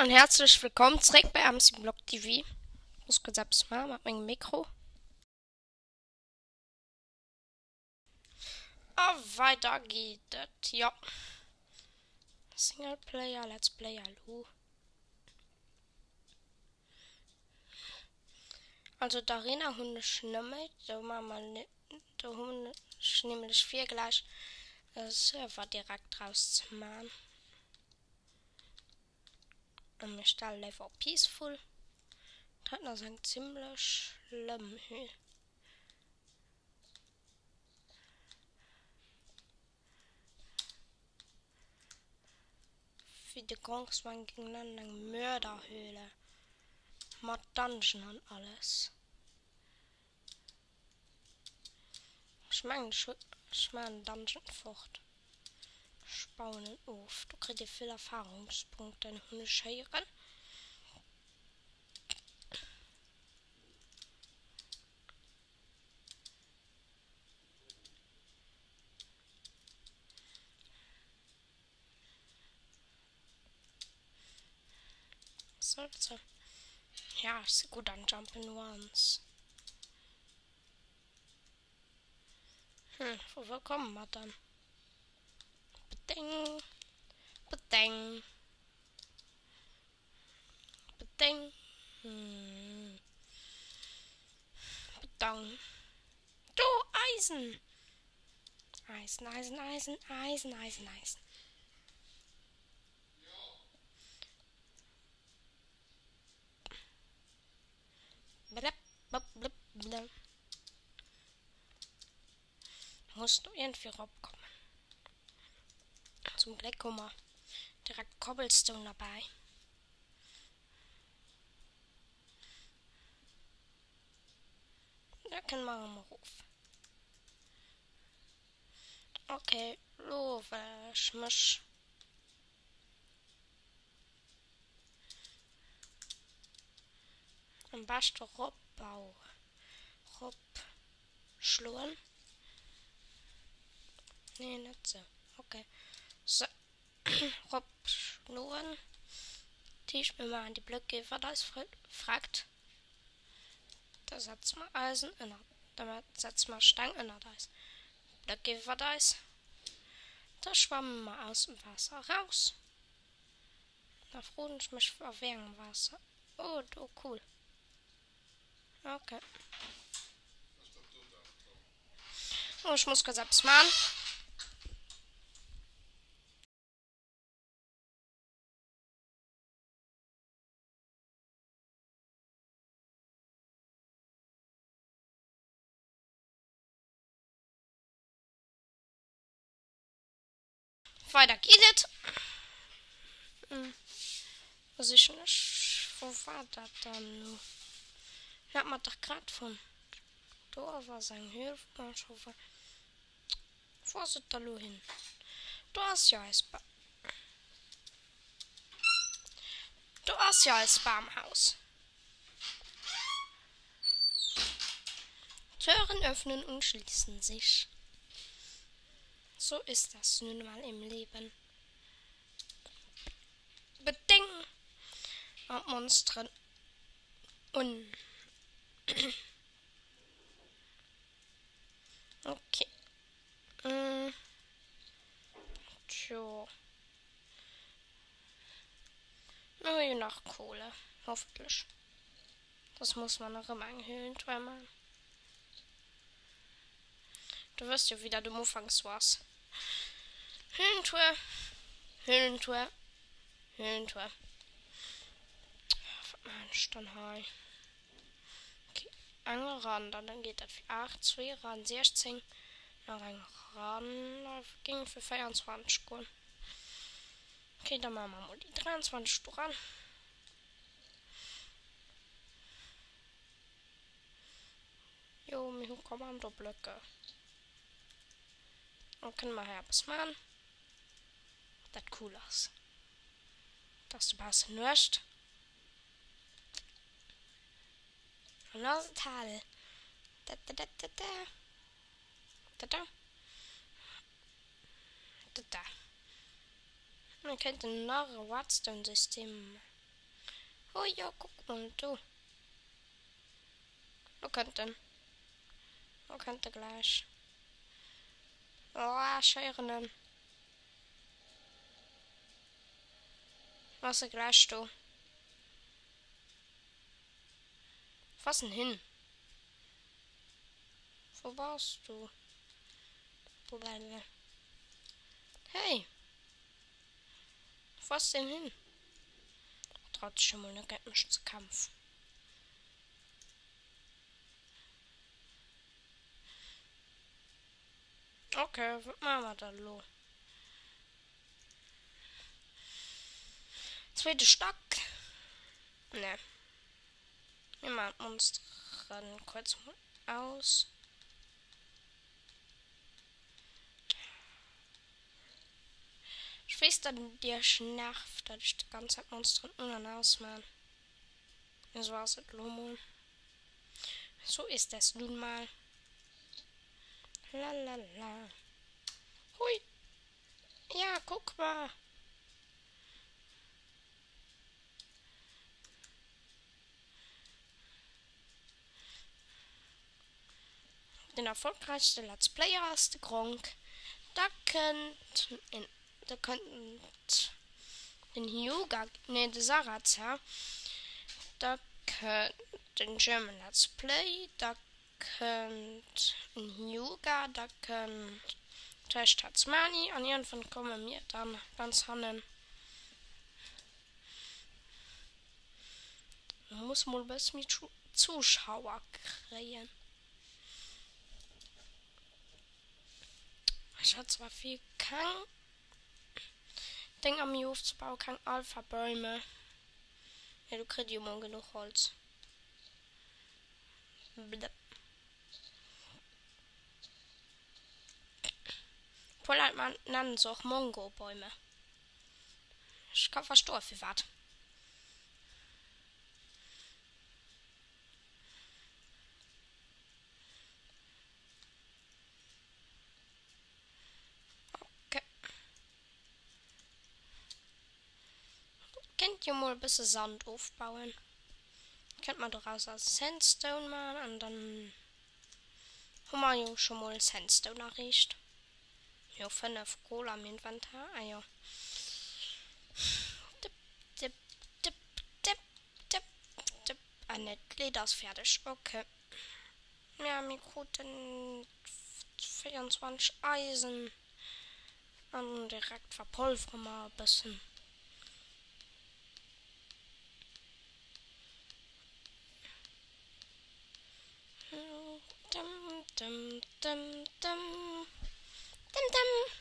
an häerzlech wëllkomm zréck bei MC Blog TV. Ech muss kuerz eppes maache mat mengem Mikro. A weider geet et, jo. Single Player, Let's Play, elo. Also d'Arena hunn ech net méi, do maache mer Do hunn ech nämlech vir gläich e Server direkt draus ze man. An mir stelle léiwer op Peaceful. Dat heiten ass eng zimlech schlëmm Höhl. Wéi de Grongsman géing nennen, eng Mörderhöhle. Mat Dungeon an alles. Ech mengen ech ech maan den Dungeon fort. Ech bauen en of. Do kritt ee vill Erfahrungspunkten hunn ech héieren. Sollte. Ja, ech si gutt an Jump'n'Runs. Hm, vu wou komme mer dann? Bedeng. Bedeng. Bedeng. Hm. Bedang. Do, Eisen! Eisen, Eisen, Eisen, Eisen, Eisen, Eisen. Muss do iergendwéi eropkommen. Zum Gléck hu mer direkt Cobblestone derbäi. Da kënne mer erëm erof. Ok, lo well ech mech am beschte ropbauen, ropschloen. Nee, net sou. Ok, sou. Ropschloen. Dat heescht, mir maachen déi Blöck iwwert eis freckt. Da setze mer Eisen ënner, da setze mer Steng ënnert eis Blöck iwwert eis. Da schwamme mer aus dem Waasser eraus. Da froen ech mech a wéi engem Waasser. Oh do, cool. Ok. Oh, ech muss kuerz eppes man. Weider geet et. Wo sichen ech? Wou war dat dann elo? Hat mer dach grad fonnt. Do ass eng Höhl, wou mer scho war. Wou ass et da lo hin? Do ass jo eis Ba. Do ass jo eis Bamhaus. Türen öffnen und schließen sich. So ist das nun mal im Leben. Bedéng an d'Monsteren un. Ok. Tjo. Mir hu jo nach Kohle, hoffentlech. Soss muss mer nach erëm eng Höhlentour man. Du wëss jo wéi dat um Ufank sou ass. Höhlentour, Höhlentour, Höhlentour. Wat maan ech dann hei? Ok, eng eran, dann dann geet dat fir 8, zwee eran, 16, nach eng eran, da géing et fir 24 goen. Ok, da maache mer mol déi 23 doran. Jo, mir hu Kommandoblöcke. Dann kënne mer hei eppes maachen, dat cool ass. Et ass dobaussen Nuecht. An lo ass et hell. Da da da da da. Da da. Da da. Mir kéinten nach e Redstone-System. Oh jo, kuck mol do. Lo kënnt en. Lo kënnt e gläich. Oh, ech héieren en. Lo ass e gläich do. Wou ass en hin? Wou bass du? Hey! Wou ass deen hin? Traut sech emol net géint mech ze kämpfen. Ok, wat maache mer dann elo? Zweete Stack? Ne. Mir maachen d'Monsteren kuerz mol aus. Ech weess, datt et iech nervt, datt ech déi ganz Zäit Monsteren un an aus maan. Mee sou ass et elo mol. So ist es nun mal. Lalala. Hui! Ja, kuck mal! Den erfolgräichste Let's Player ass de Gronkh. Da kënnt en, da kënnt den Hyuga, nee de Sarazar, da kënnt den German Let's Play, da kënnt en Hyuga, da kënnt Trash Tatsmani an iergendwann komme mir dann ganz hannen. Muss mol e bësse méi Zuschauer kréien. Ech hat zwar vill keng Dénger méi ofzebauen, keng Alphabäume, mee do kritt dir jo mol genuch Holz. Blëpp. Puer Leit nennen se och Mongobäume. Ech ka verstoe firwat. Okay. Kéint jo mol e bësse Sand ofbauen. Kéint mer dorauser Sandstone man an dann hu mer jo scho mol Sandstone erreecht. Jo 5 Kohl am Inventar, ah jo. Dip, dip, dip, dip, dip, dip. Ah ne, d'Leeder ass fäerdeg, ok. Ja, mir kruten 24 Eisen an direkt verpolvere mer e bëssen. Dum, dum, dum, dum, dum, dum.